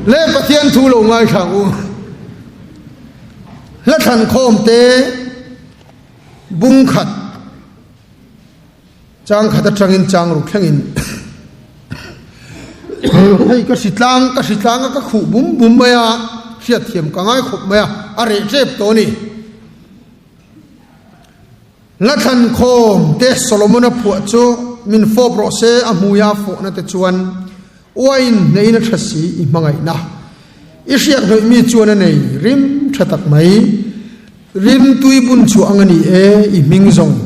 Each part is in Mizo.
Le Pathian thu lo ngaithla ang u. Hla thlan khawm te bung khat chang khat atangin chang ruk thlengin hei ka hritlang ka hritlang a ka khuh bum bum mai a hriatthiam ka ngai khawp mai a a reh tep tawh a ni. Hla thlan khawm te Solomon-a phuah chu min fawp rawh se, a hmuia fawhna te chuan uain hneiin a tha si i hmangaihna. I hriak hnawih mi chuan a nei rim tha tak mai. Rim tui bun chhuah ang a ni e i hming zawng.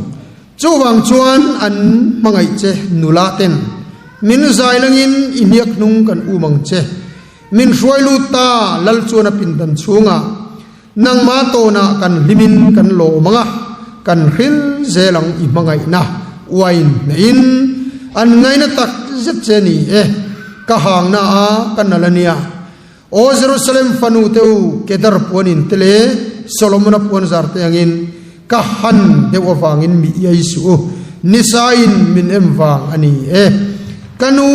Chuvang chuan an hmangaih che nula ten min zai langin i hniak hnung kan um ang che. Min hruai lut ta lal chuan a pindan chhungah. Nangmah tawnah kan hlimin kan lawm ang a, kan hril zel ang i hmangaihna uain hneihin an ngaina tak zet che ni e, ka hangna a ka nal a nia. Aw Jerusalem fanu te u, Kedar puanin te leh Solomona puan zar te angin ka han deuh avangin mi iai suh u, nisain min em vang a ni e. Ka nu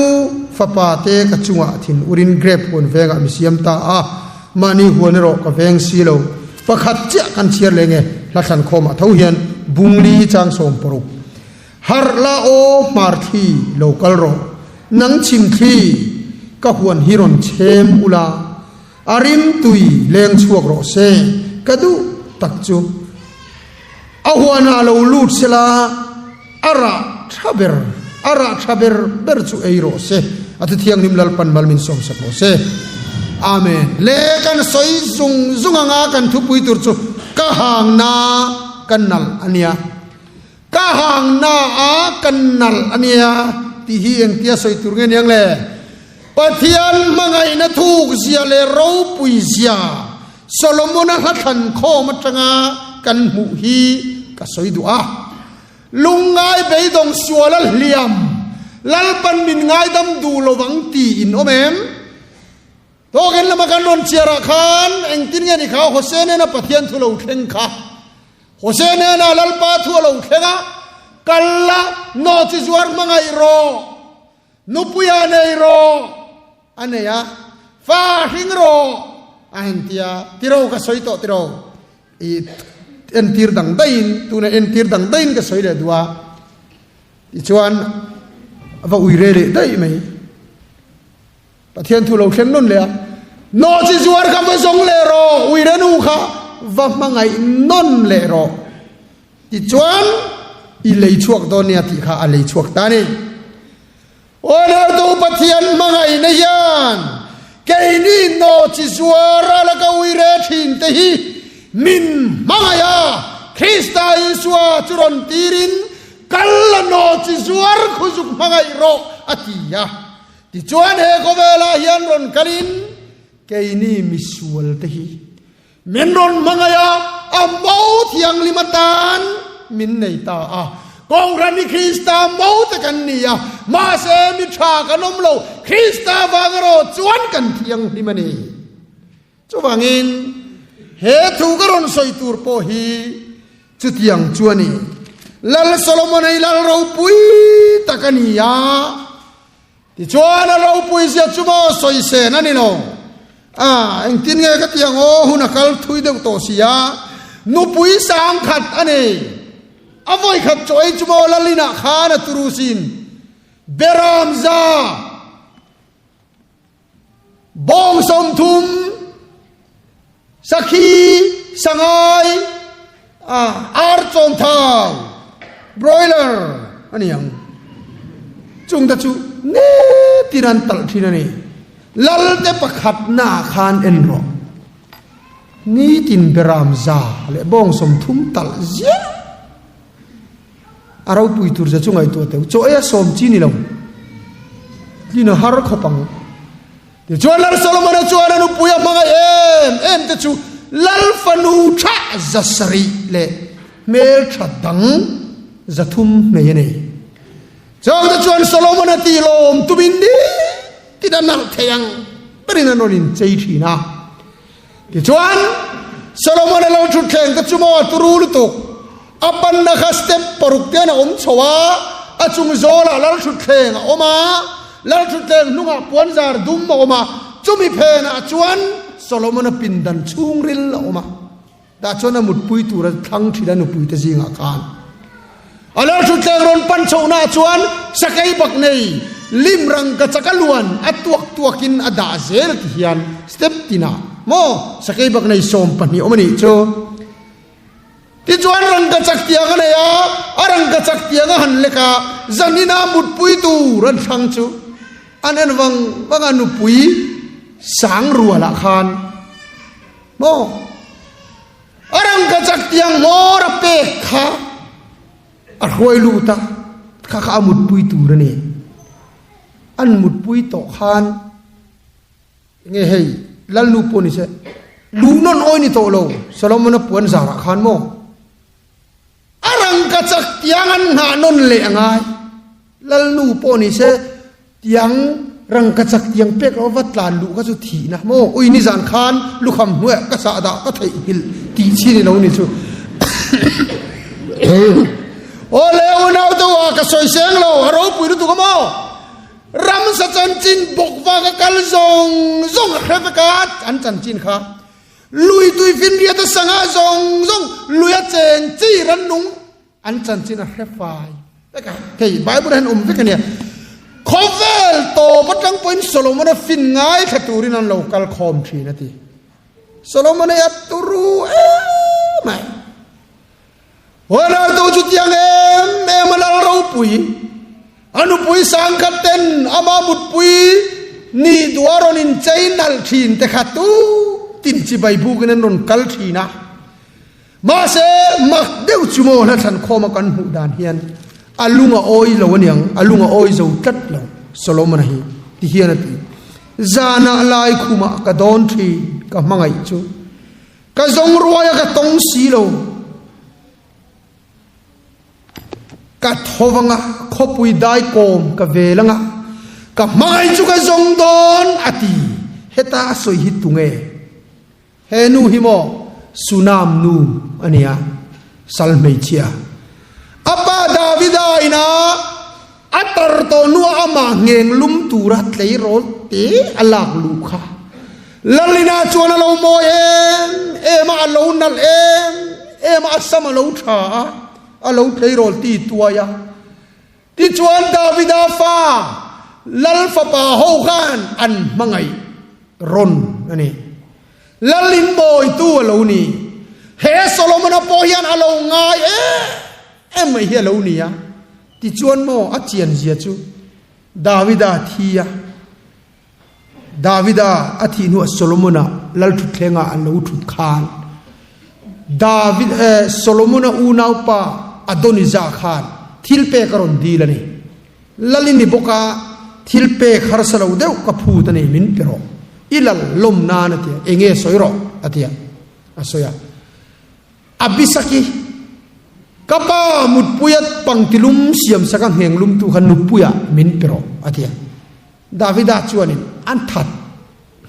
fapa te ka chungah thin urin grape huan vengah mi siam ta a, Mahni huan erawh ka veng si lo. Pakhat chiah kan chhiar leng e, hla thlan khawmah tho hian Bungli chang 60. Harh la aw hmar thli lo kal rawh, nang chhim thli ka huan hi rawn chhem ula, a rim tui leng chhuak rawh se, ka duh tak chu. A huanah lo lut sela a rah tha ber, a rah tha ber ber chu ei rawh se. A thu thianghlim Lalpan mal min sawmsak rawh se. Amen. Le kan sawi zung zung anga kan thupui tur chu ka hang na ka nalh a nia. Ka hang na a ka nalh a nia tih hi engtia sawi tur nge niang le? Pathian hmangaihna thuk zia leh ropui zia Solomona hla thlan khawm atanga kan hmuh hi ka sawi duh a. Lungngai beidawng sual a hliam, Lalpan min ngaidam duh lovang tih in awm em? Tawkin lama kan rawn chhiar ah khan engtin nge ni kha Hosea nena Pathian thu lo thleng kha? Hosea nena Lalpa thu a lo thleng a, Kal la, nawhchi zuar hmangaih rawh. Nupuia nei rawh a nei a, fa hring rawh a han ti a, tiro ka sawi tawh tiro i entir dang daihin tuna entir dang daihin ka sawi leh duh a, tichuan a va ui re leh daih mai. Pathian thu lo thleng nawn leh a, nawhchi zuar kha va zawng leh rawh, ui re nu kha va hmangaih nawn leh rawh. Tichuan, i lei chhuak dawn nia tih kha a lei chhuak ta a ni. Aw Pathian hmangaihna hian keini nawhchi zuara laka uire thin te hi min hmangaih a, Krista Isua chu rawn tirin kal la nawhchi zuar khu zuk hmangaih rawh a ti a. Tichuan he khawvelah hian rawn kalin keini misual te hi Min rawn hmangaih a, a mo thianghlim atan min nei ta a. Kohhran hi Krista mo te kan ni a, mahse mi tha kan awm lo, Krista vang erawh chuan kan thianghlim a ni. Chuvangin he thu ka rawn sawi tur pawh hi chutiang chu a ni. Lal Solomon hi lal ropui tak a ni a. Tichuan a ropui zia chu maw sawi sen a ni lo. A, engtin nge ka ti ang aw, hun a kal thui deuh tawh si a, nupui sang khat a nei. A vawi khat chaw ei chu maw Lalinah khan a turu sin. Beram za, bawng 30, sakhi, sangai, a, ar chawmthau, broiler a ni ang. Chung te chu nitin an talh thin a ni. Lalte pakhatnaah khan en rawh. Nitin beram za leh bawng 30 talh ziah. A ropui tur che chu ngaihtuah teuh. Chaw ei a sawm chi ni lo. Tlin a har khawp ang. Tichuan Lal Solomona chuan a nupui a hmangaih em em te chu Lal fanu tha 700 leh hmel tha dang 300 hmei a nei. Chawngte chuan Solomona tih lawm tumin ni tin a nalh thei ang berin an rawn inchei thin a. Tichuan Solomona lo thutthleng te chu maw a turu lutuk. A panna kha step paruk te an a awm chho a, a chung zawlah lal thutthleng a awm a, lal thutthleng hnungah puanzar dum a awm a. Chumi phenah chuan Solomona pindan chhungril a awm a. Tah chuan a mutpui tura thlang thin a nupuite zingah khan a lo thutthleng rawn pan chhohnaah chuan sakei bak nei lim rangka chaka luan a tuak tuakin a dah zel ti hian step tinah maw sakei bak nei 12 awm a nih chu. Tichuan rangka chak tiang a nei a, a rangka chak tiang a han lek a, zanina mutpui tur an thlang chu an en vang vang a, nupui sang rualah khan Maw? A rangkachak tiang hmawr a pek kha a hruai lut a, kha kha a mutpui tur a ni. An mutpui tawh khan enge hei Lalnu pawh ni se luh nawn awi ni tawh lo Solomon-a puan zarah khan maw? A rangkachak tiang an nghah nawn leh a ngai. Lalnu pawh ni se tiang rangkachak tiang pek lo va tlan luh kha chu thihna maw? Ui nizan khan lukham hnuaiah ka sah dah ka theihnghilh tih chi ni lo ni chu. Aw le unau deuh ah ka sawi seng lo, a ropui lutuk a maw? Ramsa chanchin bawk va ka kal zawng zawng a hre vek a an chanchin kha. Lui tui finriat a sangha zawng zawng lui a cheng chi rannung an chanchin a hre fai vek a. Hei Bible ah hian awm vek a nia. Khawvel tawp atang pawhin Solomon-a fin ngaithla turin an lo kal khawm thin a ti. Solomon-a hi a turu em mai. Huanartu chu tiang em em a lal ropui, a nupui sangkhat ten ama mutpui nih duh a rawn inchei nalh thin te kha tu tin chibai bukin an rawn kal thin a. Mahse, mak deuh chu maw hla thlan khawma kan hmuh dan hian a lung a awi lo aniang, a lung a awi zo tlat lo Solomon-a hi ti hian a ti. Zanah lai khumah ka dawn thin ka hmangaih chu. Ka zawng ruai a ka tawng si lo. Ka tho anga khawpui dai kawm ka vel anga ka hmangaih chu ka zawng dawn a ti. Heta a sawi hi tunge? He nu hi maw Sunam nu a nia, sal hmeichhia. A pa Davida ina a tar tawh hnua amah ngheng lum tura tleirawl te a lak luh kha. Lalina chuan a lo mawi em em a, a lo nalh em em a, a sam a lo tha a, a lo tleirawl ti tuai a. Tichuan Davida fa Lal fapa ho khan an hmangaih rawn a ni. Lal in bawitu a lo ni. He Solomona pawh hian a lo ngai em em mai hi a lo ni a. Tichuan maw a chian zia chu Davida thi a. Davida a thih hnuah Solomona lal thutthlengah a lo thut khan David eh, Solomona unaupa Adonijah khan thil pek a rawn dil a ni. Lal i ni bawk a, thil pek harsa lo deuh ka phut a ni, min pe rawh. I lal lawm nan a ti a, enge sawi rawh a ti a, a sawi a. Abisaki, Ka pa mutpuia pangtilum siamsak a ngheng lumtu kha nupuia min pe rawh a ti a. Davida chuanin an that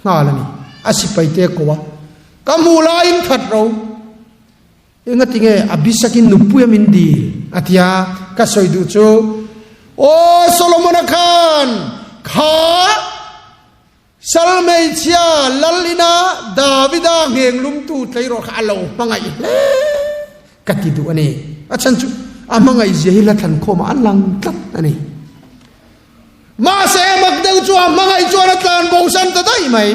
nghal a ni. A sipaite ko a, Ka hmuh laiin that ro. Engatinge Abisakin nupuia min dil? a ti a. Ka sawi duh chu, Aw Solomona khan kha Sal hmeichhia lal ina Davida ngheng lumtu tleirawl kha a lo hmangaih hle ka ti duh a ni. A chhan chu a hmangaih zia hi hla thlan khawmah a lang tlat a ni. Mahse mak deuh chu a hmangaih chuan a tlan bosan ta daih mai.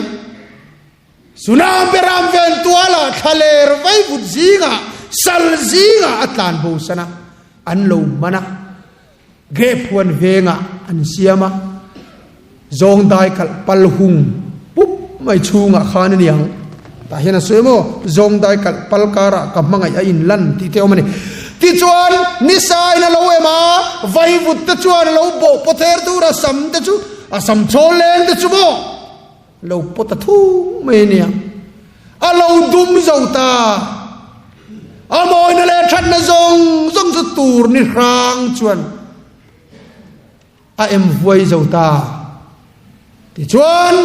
Sunam beram ven tualah thlaler vaivut zingah sal zingah a tlan bosan a, an lo man a. Grape huan vengah an siam a, zawng dai kalh pal hung pup mai chhungah khan a niang. Tah hian a sawi maw, zawng dai kalh pal karah ka hmangaih a inlan tih te a awm a ni. Tichuan, nisain a lo em a, vaivut te chuan a lo bawh pawther tur a sam te chu, a sam chawl leng te chu maw lo pawt a thung mai a niang. A lo dum zo ta. A mawina leh thatna zawng zawng chu tur ni hrang chuan a em vuai zo ta. Tichuan,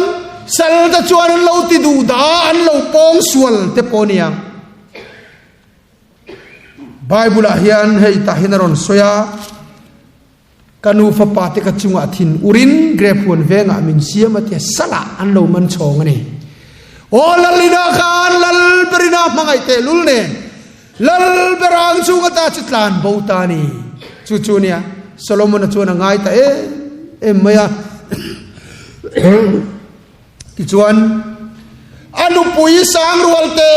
sal te chuan an lo ti duh dah a, an lo pawng sual te pawh nia. Bible ah hian hei tah hian a rawn sawi a. Ka nu fapa te ka chungah thin urin grep huan vengah min siam a tia salah an lo man chhawng a ni. Aw Lalina khan Lal berina hmangaih teh lul nen Lal berang chung ata chu tlan bo ta ni. Chu chu nia Solomon-a chuan a ngai ta em em mai a. Tichuan, a nupui Sangrual te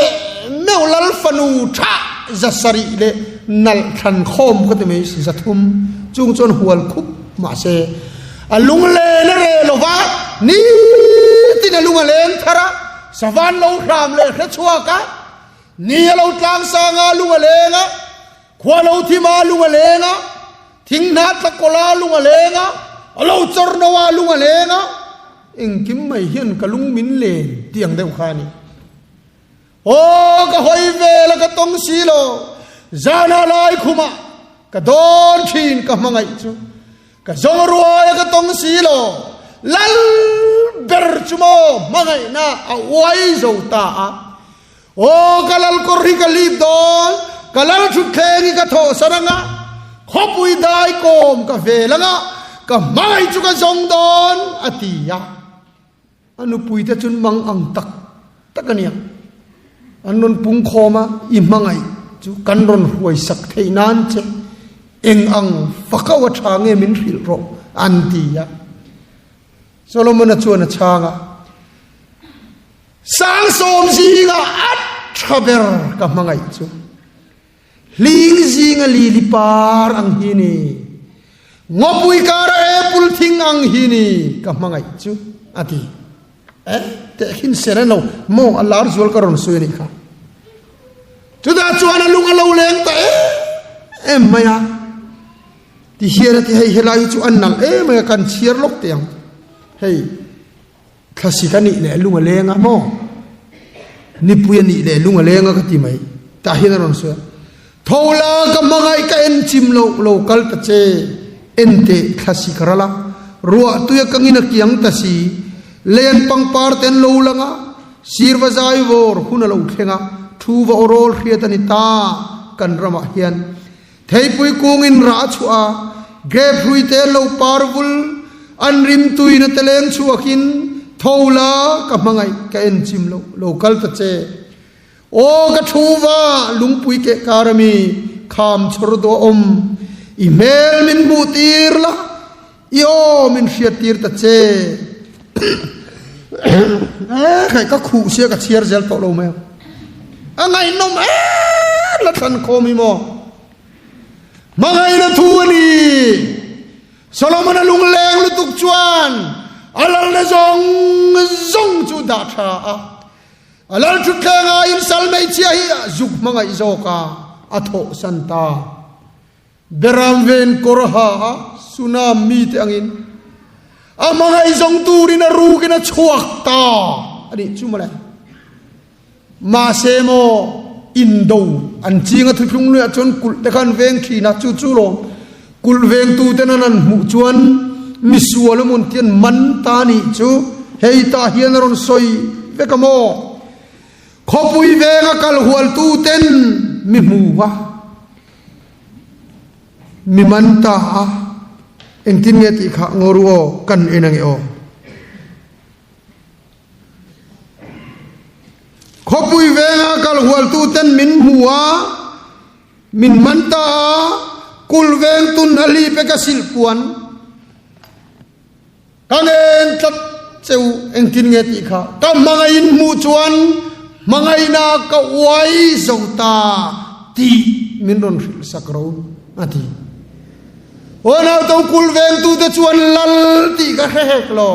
meuh lal fanu tha 700 leh nalh thlan khawm ka ti mai 300 chung chuan hual khup mahse a lunglen a reh lo va, nitin a lung a leng thar a, savan lo hram leh hre chhuak a, ni a lo tlang sang a lung a leng a, khua lo thim a lung a leng a. Thinghnah tlakawla lung a leng a, a lo chawr no a lung a leng a, engkim mai hian ka lung min len tih ang deuh kha a ni. Aw ka hawi vel a ka tawng si lo, zana lai khumah ka dawn thin ka hmangaih chu, ka zawng ruai a ka tawng si lo, lal ber chu maw hmangaihna a uai zo ta a. Aw ka lal kawr hi ka lip dawn, ka lal thutthleng hi ka thawh san anga, khawpui dai kawm ka vel anga, ka hmangaih chu ka zawng dawn, a ti a. A nupuite chun mang ang tak tak a nia. An rawn pung khawm a, i hmangaih chu kan rawn hruaisak theih nan che eng ang fakau a tha nge min hrilh rawh, an ti a. Solomon-a chuan a chhang a. 70 zinga a tha ber ka hmangaih chu hling zinga lili par ang hi ni, ngawpui kara apple thing ang hi ni ka hmangaih chu a ti. Eh, tehkhin ser a lo maw a lar zual ka rawn sawi a nih kha. Chutah chuan a lung a lo leng ta em em mai a. Ti hian a ti hei helai hi chu a nalh em mai a kan chhiar lawk teh ang. Hei Thlasik a nih leh lung a leng a maw? Nipui a nih leh lung a leng a ka ti mai. Tah hian a rawn sawi a, Tho la ka hmangaih ka en chim lo, lo kal ta che. En teh thlasik a ral a, ruah tui a kangin a kiang ta si. Lei an pangpar te an lo lang a, sirva zai vawr hun a lo thleng a, thu va awrawl hriat a ni ta kan ramah hian. Theipui kungin rah a chhuah a, grape hrui te an lo par vul, an rim tuina te leng chhuakin, Tho la, ka hmangaih ka en chim lo, lo kal ta che. Aw ka thu va, lungpui keh kar ami, kham chhawr duah awm, i hmel min hmuh tir la, i aw min hriat tir ta che. Khai ka khuh sia ka chhiar zel tawh lo mai ang. A ngaihnawm em la thlan khawm hi maw. Hmangaihna thu a ni. Solomon-a lungleng lutuk chuan a lalna zawng zawng chu dah tha a. A lal thutthleng a insal hmeichhia hi zuk hmangaih zawk a, a thawhsan ta. Beram ven kawr ha a Sunam mite angin a hmangaihzawng turin a rukin a chhuak ta a nih chu mawle. Mahse maw indo an ching a thuthlung luiah chuan kulh te kha an veng thin a, chu chu lawm kulh vengtu ten an an hmuh chuan misual emaw ti an man ta a nih chu hei tah hian a rawn sawi vek a maw. Khawpui venga kal hualtu ten mi hmu a. Mi man ta a, engtin nge tih kha ngaw ru aw, kan en ange aw. Khawpui venga kal hualtu ten min hmu a, min man ta a, kul veng tun a hlip e ka silh puan. Ka ngen tlat cheu engtin nge tih kha ka hmangaihin hmuh chuan hmangaihna ka uai zo ta tih min rawn hrilh sak ro a ti. Aw nauto kul vengtute chuan lal tih ka hre hek lo.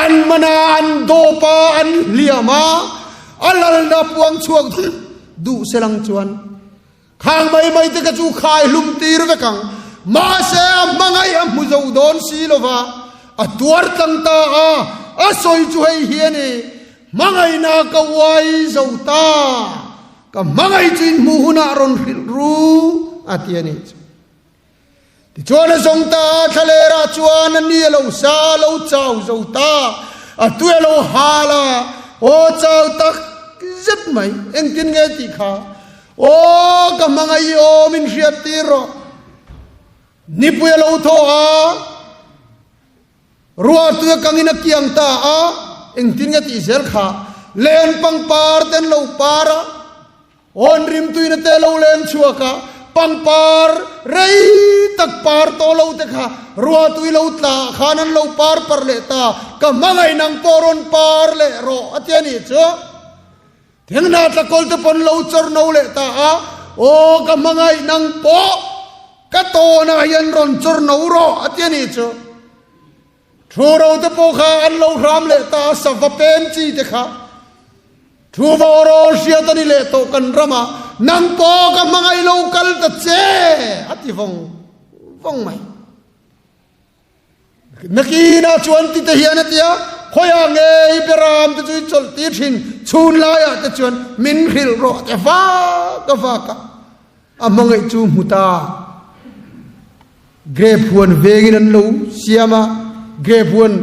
An mana an dawp a, an hliam a, a lalna puang chhuak duh selang chuan Khang mai mai te ka chu khai hlum tir vek ang. Mahse a hmangaih a hmu zo dawn si lo va, a tuar tlang ta a, a sawi chu hei hi a ni, Hmangaihna ka uai zo ta, ka hmangaih chu in hmuh hunah rawn hrilh ru, a ti a nih chu. Tichuan a zawng ta a, thlalerah chuan a ni a lo sa, a lo chau zo ta, a tui a lo hal a, aw chau tak zet mai, engtin nge tih kha, aw ka hmangaih i aw min hriat tir rawh. Nipui a lo thaw a, ruahtui a kangin a kiang ta a, engtin nge tih zel kha len pangpar te an lo par a, awn rimtuina te lo leng chhuak a, pangpar rei tak par tawh lo te kha ruahtui lo tla khan an lo par par leh ta, ka hmangaih nang pawh rawn par leh rawh a ti a nih chu. Thinghnah tla kawl te pawn lo chawr no leh ta a, Aw ka hmangaih nang pawh ka tawnah hian rawn chawr no rawh a ti a nih chu. Thu ro te pawh kha an lo hram leh ta a, sava pem chi te kha thu va aw rawl hriat a ni leh tawh kan ramah nang pawh ka hmangaih lo kal ta che a ti vawng vawng mai. Nakinah chuan ti te hian a ti a, Khawiah nge i beram te chu i chawlh tir thin, chhun laiah te chuan min hrilh rawh te vak a vak a, a hmangaih chu hmu ta. Grape huan vengin an lo siam a, grape huan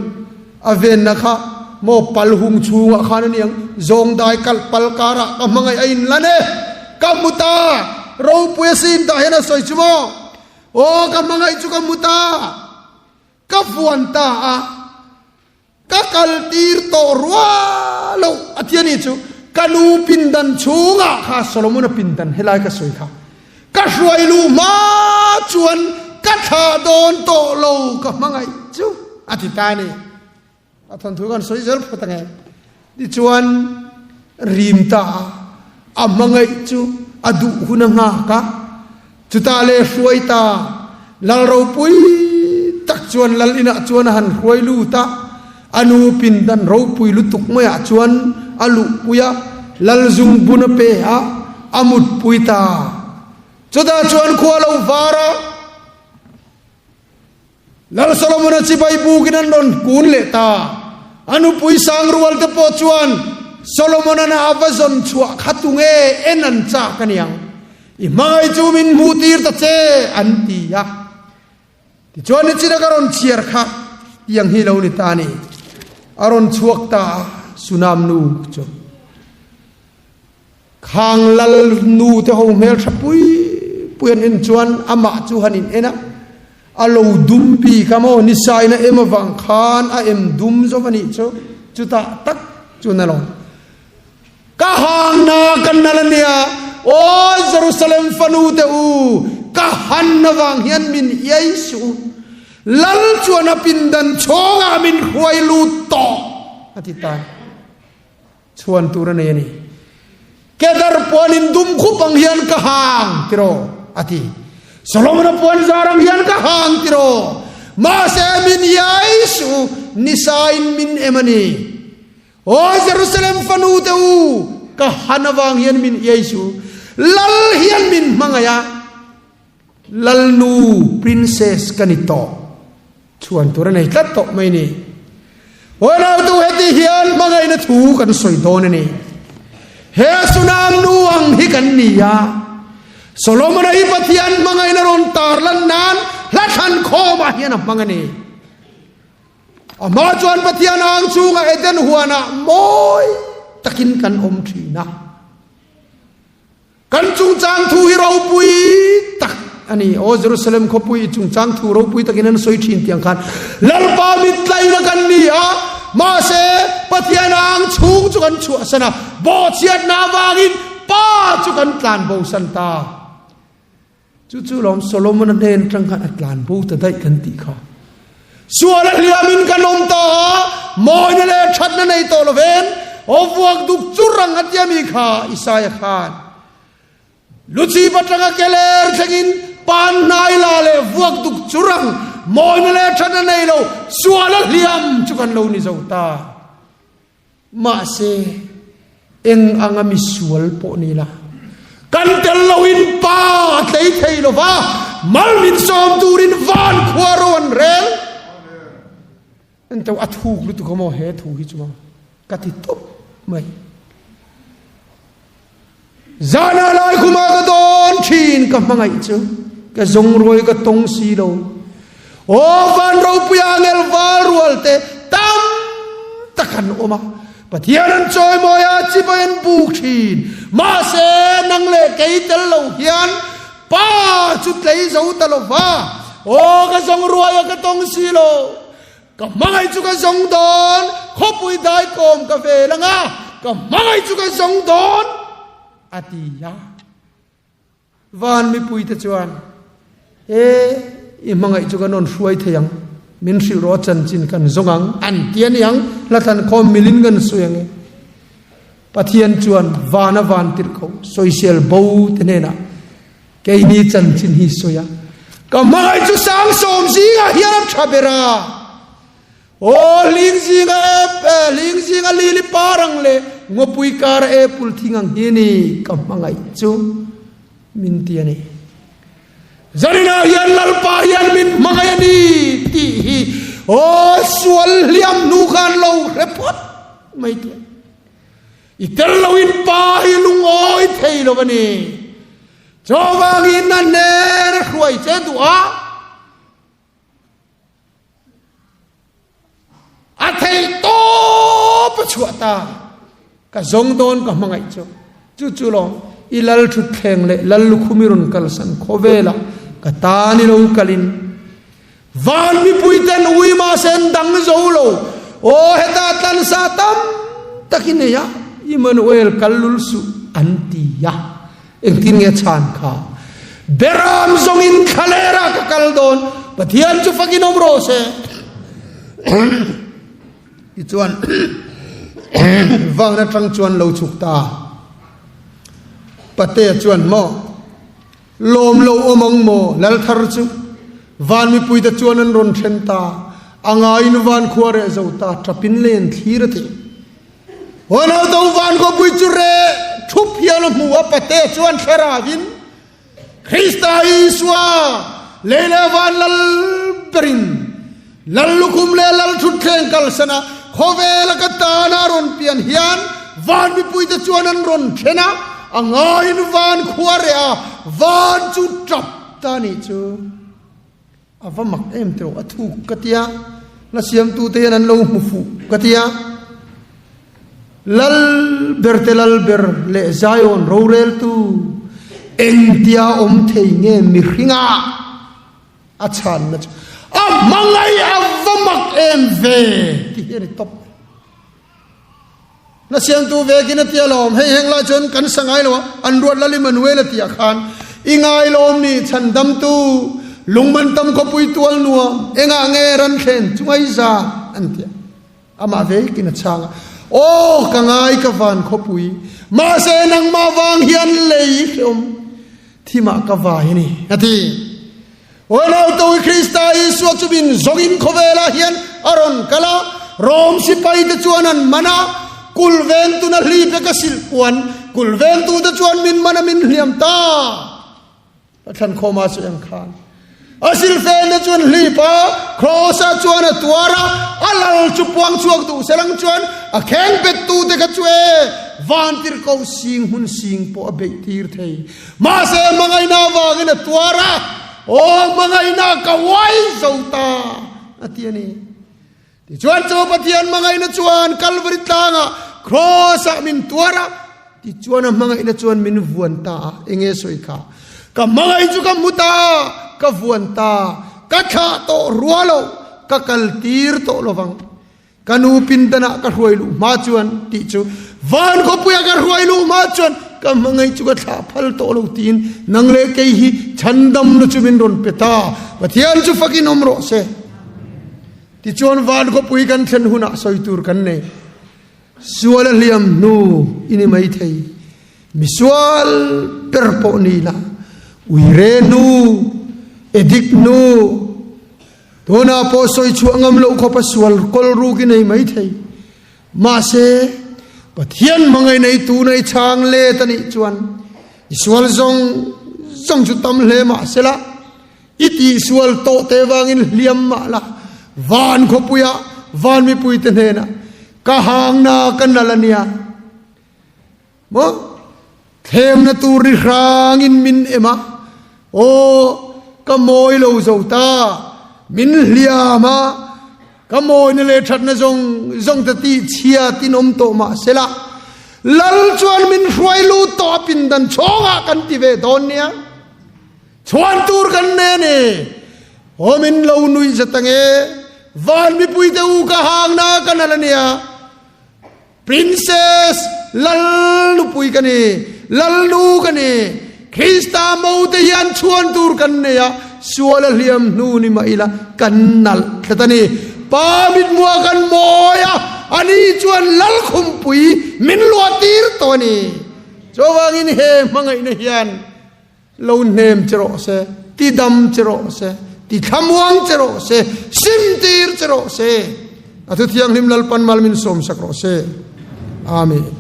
a venna kha maw pal hung chhungah khan a niang, zawng dai kalh pal karah ka hmangaih a inlan e, ka hmu ta, ropui a sin tah hian a sawi chu maw. Aw ka hmangaih chu ka hmu ta, ka vuan ta a, ka kal tir tawh rua lo a ti a ni chu. Ka nu pindan chhungah kha Solomon-a pindan helai ka sawi kha ka hruai luh hma chuan ka thlah dawn tawh lo ka hmangaih chu a ti ta a ni. A thawnthu kan sawi zel phawt ange. Tichuan rim ta a, a hmangaih chu a duh hun a nghak a, chutah leh hruai ta lal ropui tak chuan lal inah chuan a han hruai lut a, a nu pindan ropui lutuk maiah chuan a luhpui a, lal zungbun a pe a, a mutpui ta. Chutah chuan khua lo var a. Lal Solomona chibai bukin an rawn kun leh ta. A nupui Sangrual te pawh chuan Solomonan a va zawn chhuah kha tunge en an chak a niang. I hmangaih chu min hmuh tir ta che an ti a. Tichuan nichina ka rawn chhiar kha tiang hi lo ni ta a ni. A rawn chhuak ta a, Sunam nu chu. Khang lal nu te ho hmel tha pui pui an en chuan amah chu han in en a, a lo dum bik a maw nisaina em avang khan a em dum zawk a nih chu, chutah tak chuan a lo ka hang na ka nal a nia, aw Jerusalem fanu te u ka han avang hian min iai suh u, lal chuan a pindan chhawngah min hruai lut tawh a ti ta. Chhuan tur a nei a ni. Kedar puan in dum khup ang hian ka hang tiraw a ti. Solomon-a puan zar ang hian ka hang tiraw. Mahse min iai suh u, nisain min em a ni. Aw Jerusalem fanu te u, ka han avang hian min iai suh u. Lal hian min hmangaih a, Lalnu, princess, ka ni tawh. Chhuan tur a nei tlat tawh mai ni. Unautu heti hian hmangaihna thu kan sawi dawn a ni. He Sunam nu ang hi kan ni a. Solomon-a hi Pathian hmangaihna rawn tarlan nan hla thlan khawmah hian a hmang a ni. A hma chuan Pathian ang chhungah Eden huanah mawi takin kan awm thin a. Kan chungchang thu hi ropui tak a ni. Aw Jerusalem khawpui i chungchang thu ropui takin an sawi thin tiang khan Lalpa mittlaina kan ni a, mahse Pathian ang chhung chu kan chhuahsan a, bawhchhiatna avangin Pa chu kan tlanbosan ta. Chu chu lawm Solomon-a hnen atang khan a tlan bo ta daih kan tih kha. Sual a hliamin kan awm ta a, mawina leh thatna nei tawh lovin aw vuak duk chur ang a tia mi kha Isaia khan. Luchip atanga keler thlengin pan hnai la leh vuak duk chur ang mawina leh thatna nei lo sual a hliam chu kan lo ni zo ta. Mahse, eng anga misual pawh ni la, kan tel loin Pa a tlei thei lo va, mal min sawm turin van khua ro an rel. Enteu a thuk lutuk a maw he thu hi chu maw ka ti tawp mai. Zana lai khuma ka dawn thin ka hmangaih chu ka zawng ruai ka tawng si lo. Aw van ropui angel val rual te tam tak an awm a. Pathian an chawimawi a chibai an buk thin. Mahse nang leh kei tel lo hian Pa chu tlei zo ta lo va. Aw ka zawng ruai a ka tawng si lo. Ka hmangaih chu ka zawng dawn, khawpui dai kawm ka vel ang a, ka hmangaih chu ka zawng dawn, a ti a. Van mipuite chuan, E, i hmangaih chu kan rawn hruai thei ang, min hrilh rawh a chanchin kan zawng ang, an ti a ni ang, hlathlan khawm milin kan sawi ang e. Pathian chuan vana van tirh ko, sawisel bo te hnenah keini chanchin hi sawi a, ka hmangaih chu sangsawm zingah hian a tha ber a. Aw hling zinga hling zinga lili par ang leh ngawpui kara apple thing ang hi ni ka hmangaih chu min ti a ni. Zaninah hian Lalpa hian min hmangaih a ni tih hi aw sual hliam hnu khan lo hre phawt mai teh. I tel loin pa hi lungawi thei lo a ni. Chuvangin a hnen a hruai che duh a. A theih tawp a chhuah ta. Ka zawng dawn ka hmangaih chu. Chu chu lawm i lal thutthleng leh lal lukhum i rawn kalsan khawvelah ka tan i lo kalin van mipui ten ui mahse an dang zo lo. Aw heta tlansa tam tak i nei a, Immanuel kal lul suh an ti a. Engtin nge chhan kha? Beram zawngin thlalera ka kal dawn, Pathian chu fakin awm rawh se. Tichuan van atang chuan lo chhuk ta. Patea chuan maw lawm lo awm ang maw lal thar chu van mipuite chuan an rawn then ta a ngaiin van khua reh zo ta tapin len thlir a ti. Huanau do van khawpui chu reh thup hian a hmu a, pate chuan thlarauin Krista Isua lei leh van lal berin lal lukhum leh lal thutthleng kalsan a, khawvela ka tana rawn pian hian van mipuite chuan an rawn then a, a ngaiin van khua reh a, van chu tap ta nih chu. A va mak em teh a thuk ka tia, hla siamtute hian an lo hmu fuh ka tia. Lal ber te lal ber leh Zion roreltu engtia awm thei nge mihringa a chhanna chu a hmangaih a va mak em ve ti hi a ni tawp. Na siamtu vekin a tia lawm, hei heng lai chuan kan sa ngai lo a, an ruat lal Immanuel a tia khan i ngai lawm ni chhandamtu lungman tam khawpui tual nuam engah nge ran thlen chu ngai za an tia amah vekin a chhang a, aw ka ngai ka van khawpui mahse nangmah vang hian lei hreawm thimah ka vai a ni a ti. Unautu Krista Isua chu min zawngin khawvelah hian a rawn kal a, Rom sipaite chuan an man a, kul vengtuna hlipe ka silh puan, kul vengtute chuan min man a min hliam ta. A thlan khawma chu eng khan. A silhfente chuan hlip a, Kraws-ah chuan a tuar a, a lal chu puang chhuak duh selang chuan a kheng bettute kha chu e, vantirhkoh sing hmun sing pawh a beih tir thei. Mahse hmangaihna avangin a tuar a, Aw hmangaihna ka uai zo ta a ti a ni. Tichuan chu Pathian hmangaihna chuan Kalvari tlangah Kraws-ah min tuar a, tichuan a hmangaihna chuan min vuan ta a. Enge sawi kha? Ka hmangaih chu ka hmu ta, ka vuan ta, ka thlah tawh rua lo, ka kal tir tawh lovang. Ka nu pindanah ka hruai luh hma chuan tih chu van khawpuia ka hruai luh hma chuan ka hmangaih chu ka thlah phal tawh lo tiin nang leh kei hi chhandamna chu min rawn pe ta. Pathian chu fakin awm rawh se. Tichuan van khawpui kan thlen hunah sawi tur kan nei. Sual a hliam hnu i ni mai thei. Misual ber pawh ni la, uire hnu, edik hnu, Tunah pawh sawi chhuah ngam loh khawp a sual kawl ruk i nei mai thei. Mahse, Pathian hmangaih nei tuna i chhang let a nih chuan i sual zawng zawng chu tam hle mah sela, i tihsual tawh te vangin hliam mah la, van khawpuiah van mipuite hnenah ka hangna ka nal a nia. Maw? Thlemna tur ri hrangin min em a, aw, ka mawi lo zo ta, min hliam a, ka mawina leh thatna zawng zawng te tih chhiat in awm tawh mah sela, Lal chuan min hruai lut tawh a pindan chhawngah kan ti ve dawn nia. Chhuan tur kan nei a ni. Aw min lo nuih zet ange. Van mipui te u ka hang na ka nal ania. Princess lal nupui ka ni, lal nu ka ni. Krista mo te hian chhuan tur kan nei a, sual a hliam hnu ni mah ila kan nalh tlat a ni. Pa mithmuah kan mawi a, ani chuan lal khumpui min luah tir tawh a ni. Chuvangin he hmangaihna hian Lo hnem che rawh se, ti dam che rawh se, ti thlamuang che rawh se, sim tir che rawh se. A thu thianghlim Lalpan mal min sawmsak rawh se. Amen.